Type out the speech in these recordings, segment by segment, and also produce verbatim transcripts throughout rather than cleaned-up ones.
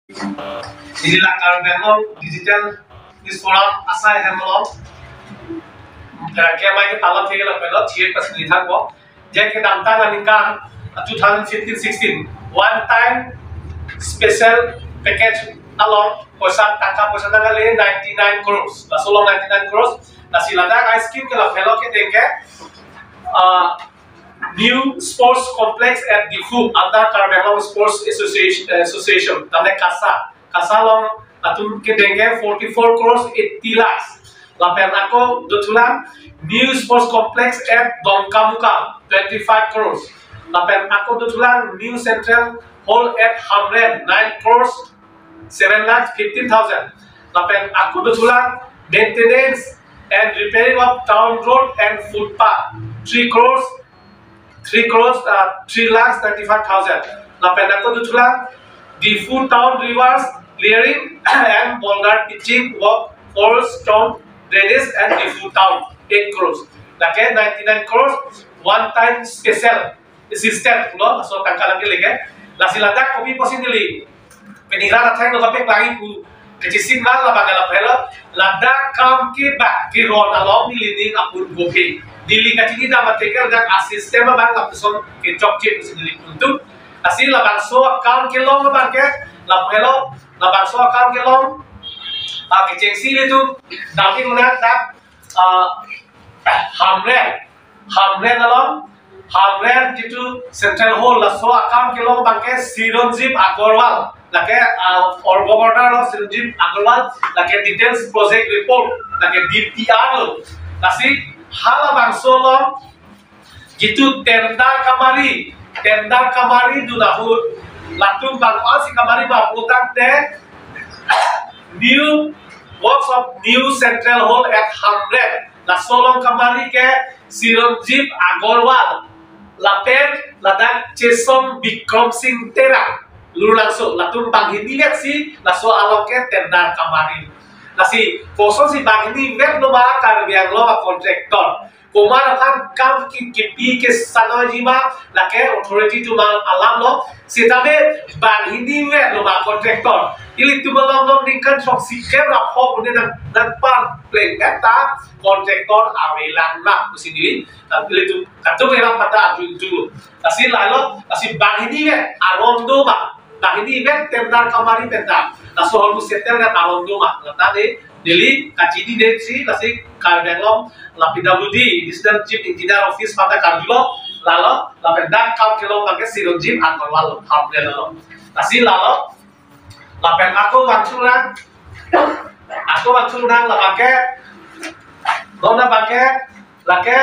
Isi la Karbi Anglong Digital News Forum asai hem along pherangke amei kepalot thek lapen lo thir pas ni thang bo. Je kedamtang aningkan two thousand fifteen sixteen one time special package along poisa tangka poisa tangka le ninety-nine crores. Laso along ninety-nine crores. Lasi ladak a scheme ke lapen lo kedeng ke, uh, new sports complex at Diphu under Karbi Anglong Sports Association, Association, tame kasa. Kasa along atum kedeng ke forty-four crores eighty lakhs. Lapen ako dothulang new sports complex at Dongkamukam, twenty-five crores. Lapen ako dothulang new central hall at Hamren, nine crores seven lakhs fifteen thousand. Lapen ako dothulang maintenance and repairing of town road and footpath, three crores, three crores, uh, three lakhs ninety-five thousand. Lapen ako dothulang Diphu town rivers clearing and boulder pitching work for storm drainage and Diphu town, eight crores. Lake ninety-nine crores one time special assistance lo, laso tangka lake leke. Lasi ladak kopi pusi neli peningkan athai no kapek lagi ku kechising lang labang ke lapen lo, ladak kam ke bak ke ron along neli ning apun gopi. Neli kachini dam atekel dak a system abang lapuson kechokche pusi neli kuntu. Lasi labangso akam kelong abang ke lapen lo, labangso akam kelong, ah, kechengsi ilitum dam-i muna dak, ah, Hamren, Hamren along, Hamren jitu central hall laso akam kelong abang ke Chiranjeev Agarwal, lake, ah, org order lo Chiranjeev Agarwal, lake details project report, lake D P R lo. Lasi halabangso along jitu tender kamari, tender kamari dun ahut, latum bang-an si kamari ma putangte, new works of new central hall at Hamren. Laso along kamari ke Chiranjeev Agarwal lapen ladak Chesong Bikram Singh Terang, Lurlangso, latum banghini vet si laso along ke tender kamari. Lasi kosonsi banghini vet lo ma Karbi Anglong a contractor, komat aphan kam ki, kipi ke sanoi ji ma, lake authority atum alam lo. Sitame banghini vet lo ma contractor. Ilitum along along ningkan throksi kep ra phok une nang, nang pan pleng kata contractor avelang na pusi neli, ah, ilitum katu mera pata ajun tu. Lasi lalo, lasi banghini vet aron do ma, banghini vet tender kamari tender. Laso ahormu settle vet aron do ma. Lata de neli kachini de si, lasi Karbi Anglong la P W D, District Chief Engineer Office pata karjulo, lalo, lapen dak kam kelong abang ke Chiranjeev Agarwal lo, Hamren lo. Lasi lalo, lapen ako vangchunang, ako vangchunang labang ke, non abang ke, lake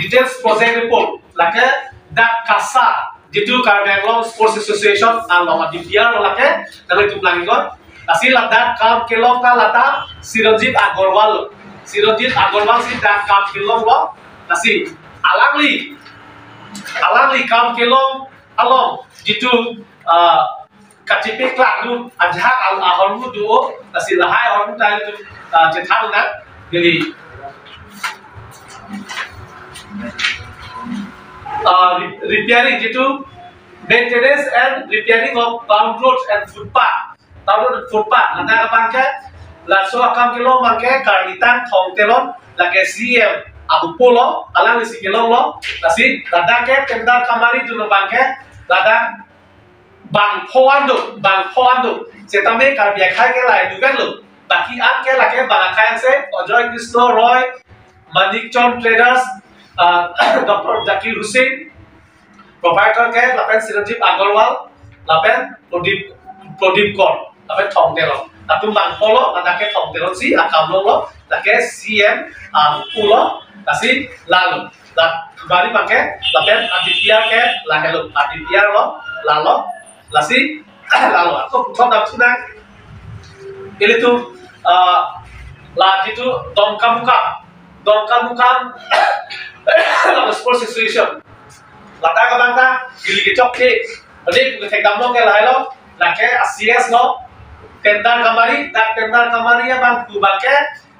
details project report, lake dak kasa, jitu Karbi Anglong Sports Association along a D P R lo lake, nanglitum langnon. Lasi ladak kam kelong ta lata Chiranjeev Agarwal lo. Chiranjeev Agarwal si dak kam kelong lo. Lasi alangli, alangli kam kelong along jitu, ah, kachipi klak dun ajahak al ahormu do, lasi lahai ahormu ta ilitum, ah, chethan nang, neli, ah, re-, repairing jitu maintenance and repairing of town roads and footpath. Town road and footpath. Ladak abang ke, laso akam kelong abang ke Karlitang Thong Teron, lake C M ahupo lo, alangli si kelong lo. Lasi ladak ke tender kamari dun abang ke, ladak bang pho an do, bang pho an do. Setame Karbi akhai ke lahai duvet lo. Baki an ke lake bang akhai an se Ajoy Krishna Roy, Manik Chand Traders, ah, Doctor Zakir Hussain, proprietor ke lapen Chiranjeev Agarwal, lapen Pradip, Pradip Kar, lapen Thong Teron. Latum bang pho lo, ladak ke Thong Teron si akam long lo, lake C M ahupo lo, lasi lalo. La, bari abang ke, lapen a D P R ke, lahelo, a D P R lo, lalo, lasi, lalo. Ako puthot damchunang, ilitum, ah, la jitu Dongkamukam, Dongkamukam, la sports association. Ladak abang ta, neli kechokche, ade kethek damlo ke lahelo, lake a C S lo, tender kamari, dak tender kamari abang tu abang ke,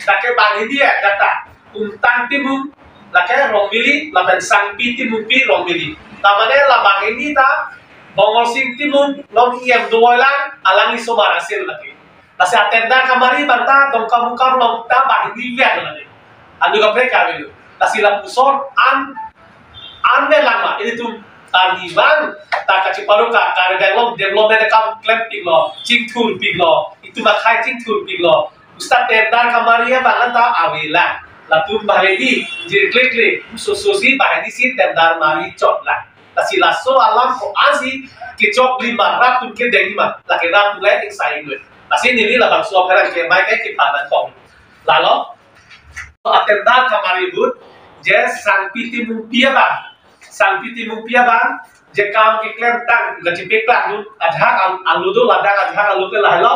lake banghini ya, dak ta. Umtang Timung, lake Rongmili, lapen Sangpi Timungpi Rongmili. Tamane la banghini ta, Mongorsing Timung non E M dovoi lang, alangli osomar asil lagi. Lasi atender kamari abang ta Dongkamukam along ta banghini vek lagi. Anu kaprek kami lo. Lasi lapuson an an vek lang ma. Ilitum tani bang ta kachiparo ka Karbi Anglong development akam klempiklo, chingthurpiklo, itum akhei chingthurpiklo. Usta tender kamari abang ta avelang. Latum banghini jirkliklik, sososi banghini si tender mari chotlang. Lasi laso alam ko-ansi kechokji ma, rat atum kedengji ma, lake rat atum le ingsai inut. Lasi neli labangso apherangke mai ke kepha nangkok. Lalo, atender kamari ahut, je Sangpi Timungpi abang, Sangpi Timungpi abang, je kam keklemtang, kachipeklang ahut, ajahak al-, alu do ladak, ajahak alu ke lahelo,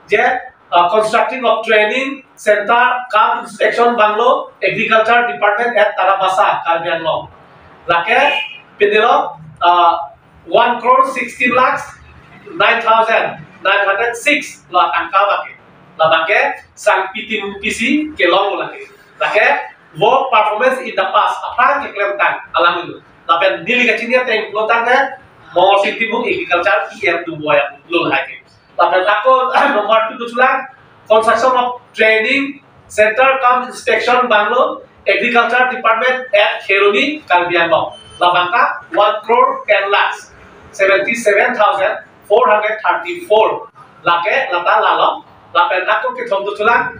je, uh, constructing of training center cum inspection bungalow, agriculture department at Tarabasa, Karbi Anglong. Lake, pindilo, uh, one crore sixteen lakhs nine thousand nine hundred six lo atangka abangke. Labangke Sangpi Timungpi si kelong lake. Lake work performance in the past aphrang keklemtang alam itu. Lapen neli kachini ateng lo tangke Mongorsing Timung agriculture E M dovoi lo lake. Lapen ako number two dothulang, construction of training center cum inspection bungalow, agriculture department at Kheroni, Karbi Anglong. Labangke one crore ten lakhs, seventy-seven thousand four hundred thirty-four. Lake lata lalo. Lapen ako kethom dothulang,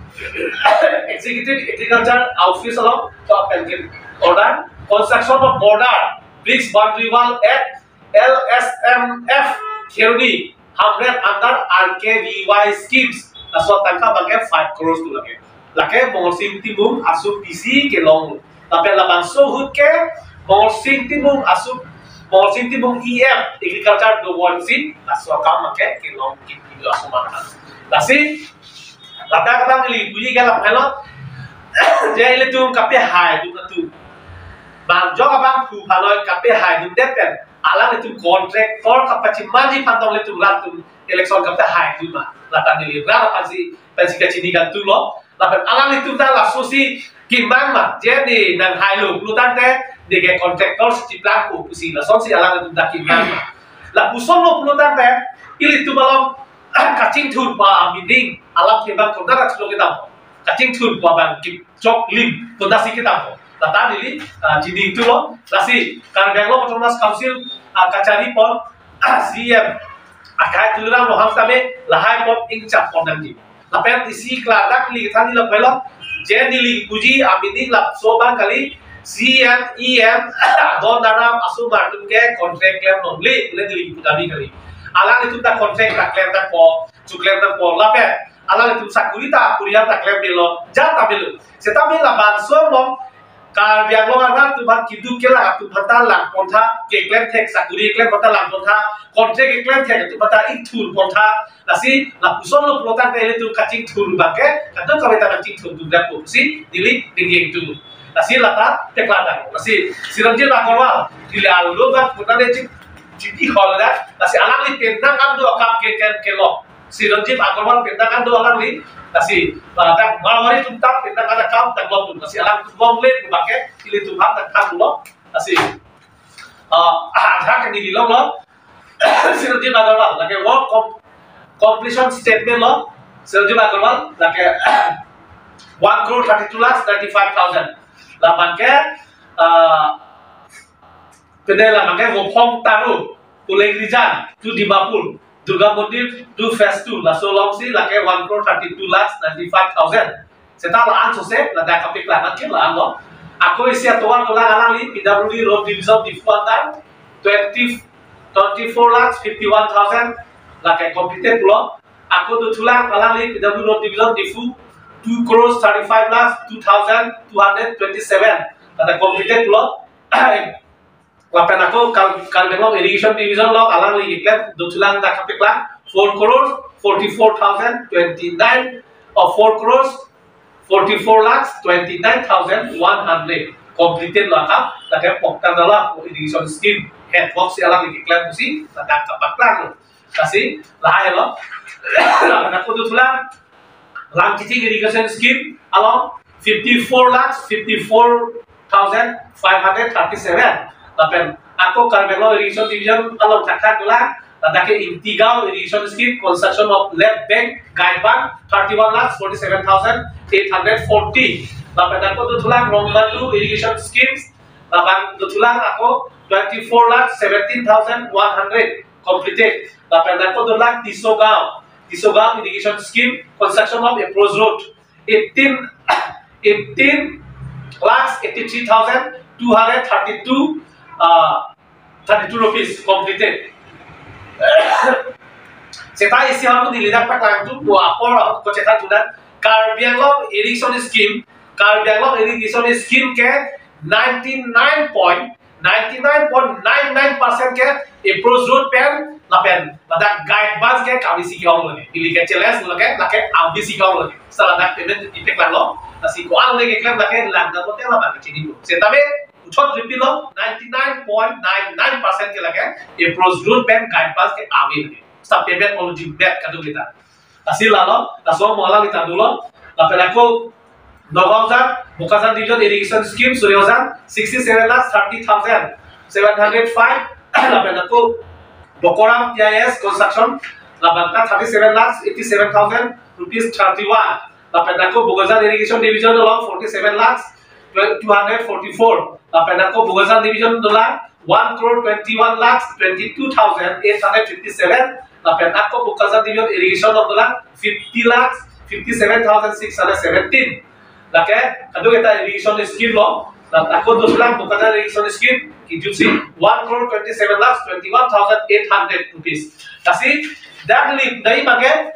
executive agriculture office along, to apen ke order, construction of border, bridge boundary wall at L S M F Kheroni Hamlet under R K V Y schemes. Laso atangka abangke five crores tu lake. Lake Mongorsing Timung aso P C kelong. Lapen labangso ahut ke Mongorsing Timung aso, Mongorsing Timung E M agriculture dovoi si laso akam abangke kelong kipi laso mata. Lasi ladak abang ili puji ke lapen lo. Je ilitum kapehai atum atum. Bang jok abang phu phaloi kapehai atum det pen. Alanglitum contractor kapachimanji aphan tong ilitum rat atum election kapehai atum ma. Lata neli rat aphansi, pensi kachini kan tu lo. Lapen alanglitum ta lasosi kimang ma. Je ne nanghailo pulo tangte ne ke contractor si chiplangpo pusi lasonsi alanglitum ta kimang ma. Lapuson lo pulo tangte ilitum along kachingthurpo ameaning alam ke bang konat achulo kedam. Kachingthurpo abang kechoklim konatsi kedam. Lata neli, ah, chini tu lo. Lasi Karbi Anglong Autonomous Council, ah, kacharipon, ah, C M akhai Tuliram Ronghang tame lahai apot ingchap pon nangji. Lapen isi klardak neli kethan neli lapen lo. Je neli puji ameaning laso abang kali, C M, E M, adon aram asomar atum ke contract klem longle, le neli pu tame kali. Alanglitum ta contract ta klem tangpo, choklem tangpo, lapen alanglitum sakuri ta kuriam ta klem melo, jat ta melo. Setame labangso along Karbi Anglong arat atum aphan keduk kelak atum aphan ta langpon tha, keklem thek sakuri keklem aphan ta langpon tha, contract keklem thek atum aphan ta ingthurpon tha. Lasi lapuson lo pulo tangte ilitum kachingthur abangke, kadokave ta kachingthur dun dak pusi neli ningjeng tu. Lasi lata tekla dang. Lasi Chiranjeev Agarwal, neli alo abang konat ne chip, chipi khol da. Lasi alangli penang an do akam ke ken kelong. Chiranjeev Agarwal penang an do alangli. Lasi ladak Marwari atum ta penang an akam ta long dun. Lasi alangtum longle abangke ilitum aphan ta than lo. Lasi, ah, ah, ada ke neli long lo. Chiranjeev Agarwal, lake work com-, completion statement lo, Chiranjeev Agarwal, lake one crore thirty-two lakhs ninety-five thousand. Labangke, ah, pede labangke Vophong Taro, Puleng Rijan, to Dimapur, Durga Mandir, to phase two, laso alongsi, lake one crore thirty-two lakhs ninety-five thousand. Seta la-an sose, ladak kapeklang akhir la-an lo. Ako isi atovar dolang alangli, P W D Road Division Diphu under, twenty, twenty-four lakhs fifty-one thousand, lake completed pulo. Ako dothulang alangli, P W D Road Division Diphu, two crores thirty-five lakhs two thousand two hundred twenty-seven, lake completed pulo. Lapen ako Kar-, Karbi Anglong Irrigation Division along alangli keklem dothulang dak kapeklang four crores forty-four thousand twenty-nine, or four crores forty-four lakhs twenty-nine thousand one hundred completed lo akam, lake poktan dala irrigation scheme head work si alangli keklem pusi dak kapeklang lo. Lasi lahai lo. Lapen ako dothulang Langkiching Irrigation Scheme along fifty-four lakhs fifty-four thousand five hundred thirty-seven. Lapen Ako Karbi Anglong Irrigation Division along thakthak dolang, ladak ke Imtigaon Irrigation Scheme, construction of left bank, guide bank, thirty-one lakhs forty-seven thousand eight hundred forty. Lapen ako dothulang Rongmandu Irrigation Schemes, lapen dothulang ako twenty-four lakhs seventeen thousand one hundred completed. Lapen ako dolang Tisogaon, Tisogaon Irrigation Scheme, construction of approach road, eighteen, eighteen lakhs eighty-three thousand two hundred thirty-two, uh, thirty-two rupees completed. Seta isi hamu neli dak paklangdun, dua apor ko chethan sudah. Karbi Anglong Irrigation Scheme, Karbi Anglong Irrigation Scheme ke ninety-nine point ninety-nine point nine nine percent ke approach road pen lapen ladak guide bank ke kami si ke-ong lagi. Ili ke challenge lagi, lake kami si ke-ong lagi. Seta ladak payment ipek lang lo, lasi ko-an le keklem lake lang dak hotel laban ke chini lo. Setame uthot repeat lo, ninety-nine point nine nine percent ke lake approach road pen guide bank ke kami lagi. Seta payment already made kadung kita. Lasi lalo, laso mo alanglitum ta dolo. Lapen ako Nagaon Jan, Bokajan Division Irrigation Scheme, Sureo Jan, sixty-seven lakhs thirty thousand seven hundred five. Lapen ako Bokoram T I S construction, labang ta thirty-seven lakhs eighty-seven thousand rupees thirty-one. Lapen ako Bokajan Irrigation Division along forty-seven lakhs two hundred forty-four. Lapen ako Bokajan Division dolang one crore twenty-one lakhs twenty-two thousand eight hundred fifty-seven. Lapen ako Bokajan Division Irrigation along dolang fifty lakhs fifty-seven thousand six hundred seventeen. Lake kadung kita irrigation scheme lo. Lapen ako dothulang Bokajan Irrigation Scheme, kijut si one crore twenty-seven lakhs twenty-one thousand eight hundred rupees. Lasi dak li dai mage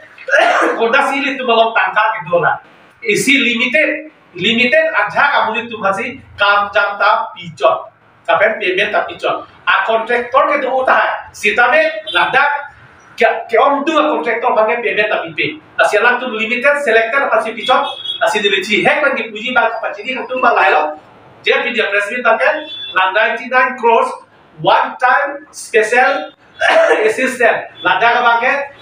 kodak si ilitum along tangka kedo la. Isi limited, limited ajak amonit atum aphansi kam jam ta pichot. Lapen payment ta pichot. A contractor kedo tahai. Setame ladak ke, ke-ongdung a contractor aphan ke payment ta pipe. Lasi alangtum limited selected aphansi pichot. Lasi neli chihek nangji puji abang kapachini atum abang lahai lo. J P D press meet abang ke lang ninety-nine crores one time special assistance. Ladak abang ke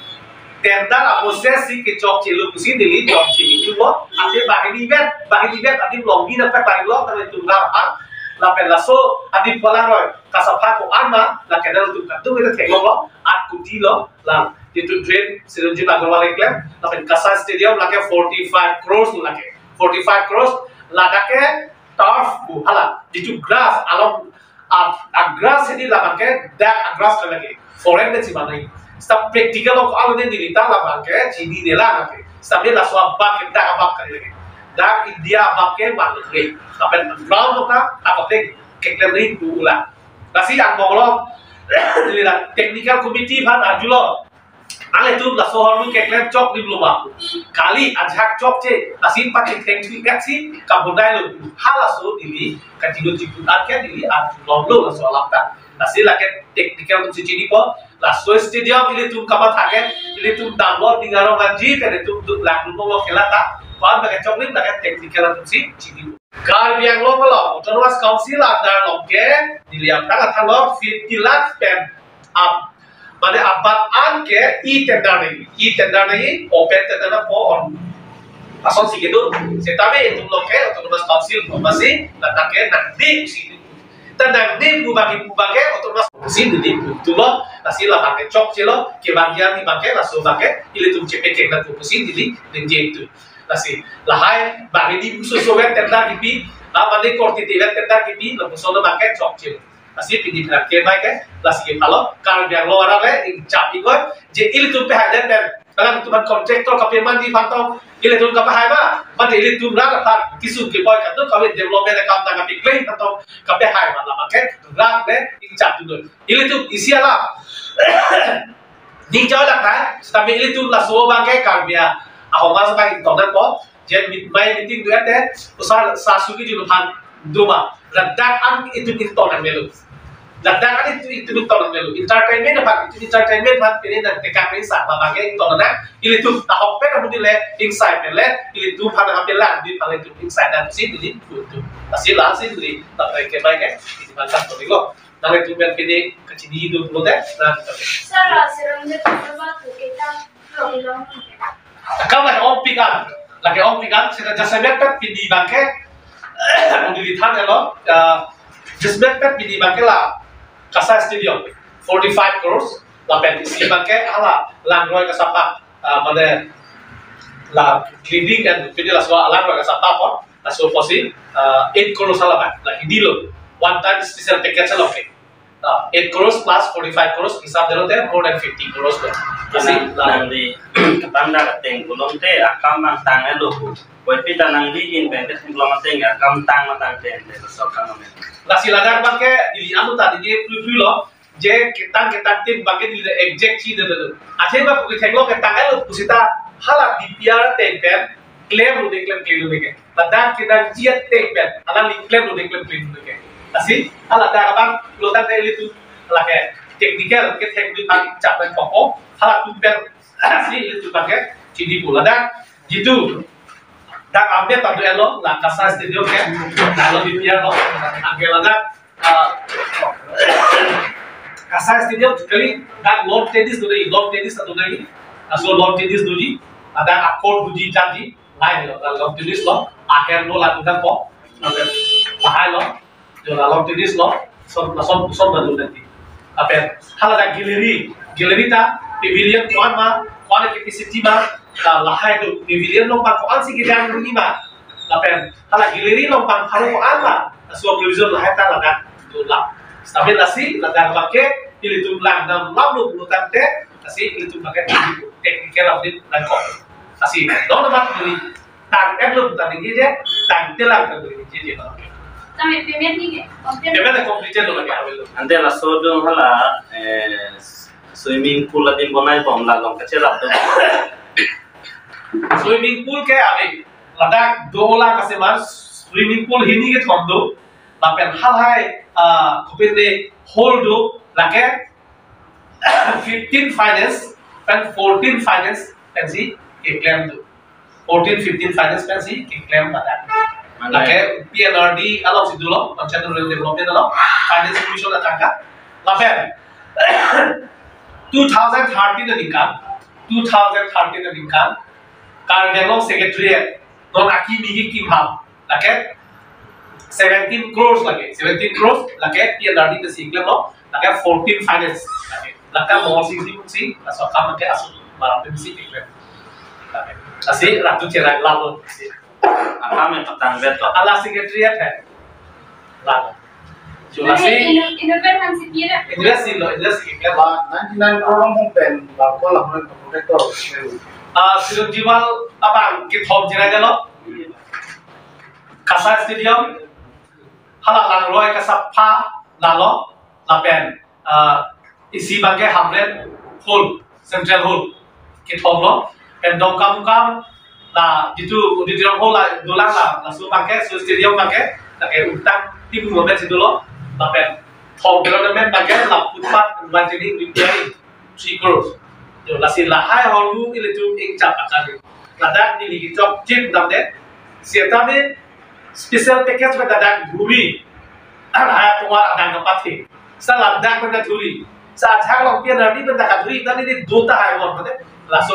tender a-process si kechokche lo pusi neli jongchini lo. Ate banghini vet, banghini vet adim longbi nangpaklanglo, tangte tum lar ha. Lapen laso adim pholang roi kasapha ko-an ma, lake nangtum kadung ita theklonglo, aat kuti lo, lang. Jitu drain, Chiranjeev Agarwal keklem, lapen Kasai Stadium lake forty-five crores lake. Forty-five crores, ladak ke turf pu hala, jitu grass along a, a-grass hedi labang ke dak a-grass lake. Foreign pensi banai. Seta practical along ko-an le neli ta labang ke chinine lang lake. Seta me laso abang ke dak abang kali lake. Dak India abang ke banai. Lapen ground along ta abang ke keklem ri pu ulang. Lasi angbong lo neli la technical committee aphan arjulo. Nanglitum laso ahormu keklem choklim lo ma? Kali ajak chokche, lasi pachetheng thu eksi kabonai lo. Halaso neli kachino chiput an ke neli arjulong lo laso alam ta. Lasi lake technical atum si chinipo. Laso stadium ilitum kamatha ke, ilitum damlo dingarong anji pen ilitum duk lang duk lo kela ta. Pan bagi choklim lake technical atum si chinipo. Karbi Anglong along Autonomous Council under along ke neli aphrang athan lo fifty lakhs pen ap, mane abat an ke e-tender nangji, e-tender nangji, open tender nangpo on. Asonsi kedo, setame itum along ke Autonomous Council pu masi, ladak ke nangdi si. Ta nangdi pu bagi pu bagi Autonomous Council di pu tu lo, lasi labang ke chokche lo, kevangji abang ke, laso abang ke, ilitum chepekeng nangpo pusi neli ningje tu. Lasi, lahai, banghini puso so vet tender kipi, ah, mane korte te vet tender kipi, lapuson abang ke chokche lo. Lasi pini phan ke mai ke, lasi ke phalo, Karbi Anglong arat le, ingchap ingoi, je ilitum pehai det pen, alangtum aphan contractor kapemanji aphan tong, ilitum kapehai ma, mate ilitum rat aphan, kisu keboi kadung kave development akam ta kapeklem aphan tong, kapehai ma labang ke, rat le, ingchap ingoi. Ilitum isi alam, ning jauh lak nai, setame ilitum laso abang ke Karbi a, ahoma setame ingtong nangpo, je mit mai meeting do ete, usar sa sugi julu phan duma. Ladak an itum ingtong nang melo. Ladak an itum, itum ingtong nang melo. Entertainment aphan, itum entertainment aphan pini nangtekang nangsa abang ke ingtong nang. Ilitum tahok pen amu nile ingsai pen le, ilitum aphan nang apel lang, di aphan itum ingsai nangsi neli itum. Lasi lasi neli, tapi ke mai ke, ini bangsa ko dilo. Nanglitum pen pini kachini do pulote, nang. Sir, Chiranjeev Agarwal pu ke kam long long. Kam lake ongpik an, lake ongpik an, seta jasemet pet pini abang ke, neli than lo, ah, jasemet pet pini abang ke la, Kasai Stadium forty five crores, lapen isi abangke hala langroi kasapa, ah, mane la cleaning and pini laso langroi kasapa pon, laso apotsi, ah, eight crores hala abang, la hini lo, one time special package hala ke. Ah, eight crores plus forty five crores, hisap detlo te more than fifty crores lo. Lasi, Nang, la nangli ketang dak ateng pulote akam nangtang-etlo pu. Puvoiphit ta nangli in pen ke singklong ateng akam tang matang ten de sok kang amen. Lasi ladak abangke ili anu ta digi pui pui lo, je ketang ketang tim abangke ili exact chi de de. Athe ma pu kethenglo ketang-etlo pu seta hala D P R ateng pen claim lo de, claim claim lo de ke. Ladak kedamji ateng pen alangli claim lo de, claim claim lo de ke. Lasi hala ladak abang lo tangte ilitum lake technical ketheng di pagi chap pen poko, halatum pen si ilitum abangke chini pu ladak. Jitu dak update ta do-etlo, la Kasai Stadium ke, la lo D P R lo, anke ladak, ah, Kasai Stadium kali dak lawn tennis do de, lawn tennis do de, laso lawn tennis do de, ladak a-court do de, jadi lahai lo, ladak lawn tennis lo, ahem lo ladak po, lahai lo, jo ladak lawn tennis lo, son, son, son balu nanti. Lapen, hala ladak gallery, gallery ta, pavilion ko-an ma, ko-an capacity ma, la, lahai do, pavilion along abang ko-ansi kejang do ma, lapen, hala gallery along abang pharo ko-an ma, laso provision lahai ta ladak do la. Stabil lasi, ladak abangke, ilitum langdam lam lo pulo tangte, lasi ilitum abangke technical update nangkok. Lasi, non amat ili tang-etlo pu ta digi je, tangte lang ta digi je. Tame payment ni ke? Payment complete lo lake, avelo. Ante laso adung hala, eh, swimming pool adim bonai bom la along kacherap do. Swimming pool ke ave. Ladak do la kaseman swimming pool hini kethom do. Lapen halahai, ah, kopine hall do, lake fifteen finance pen fourteen finance pensi keklem do. Fourteen, fifteen finance pensi keklem pada. Mane. Lake P N R D alongsi dolo, Panchayat Rural Development along, Finance Commission atangka. Lapen two thousand thirteen aningkan, two thousand thirteen aningkan, Karbi Anglong Secretariat, non akimi kekim ham, lake seventeen crores lake, seventeen crores lake P N R D pensi klemlo, lake fourteen finance lake, lake Mohor Sing si, si, laso akam lake asu, malam pensi keklem. Lake, lasi ratu cherai lalo si. Akam yang petang bet lo. Ala Secretariat hai. Lalo. Jolasi. Inu, inu pen hansi pira? Inu si lo, inu si keklem. Ba, ninety-nine crore hong pen, ba, ko lam pen contractor. Ah, Sirut Jiwal abang kethom cherai lo. Kasai Stadium, hala langroi kasapa lalo, lapen, ah, isi abangke Hamren Hall, Central Hall, kethom lo, pen Dongkamukam, la, jitu auditorium hall la, dolang la, laso abangke, so stadium abangke, lake utang timu abangsi dolo, lapen, thom development abangke, la footpath, widening, repairing, three crores. Jo, lasi lahai ahormu ilitum ingchap akali. Ladak neli kechok chip damde. Seta me special package pen ladak dhuri. Lahai atovar adang kapathe. Sa ladak pen dhuri. Sa ajak along P N R D pen dhuri. Tadi neli do tahai mon mate. Laso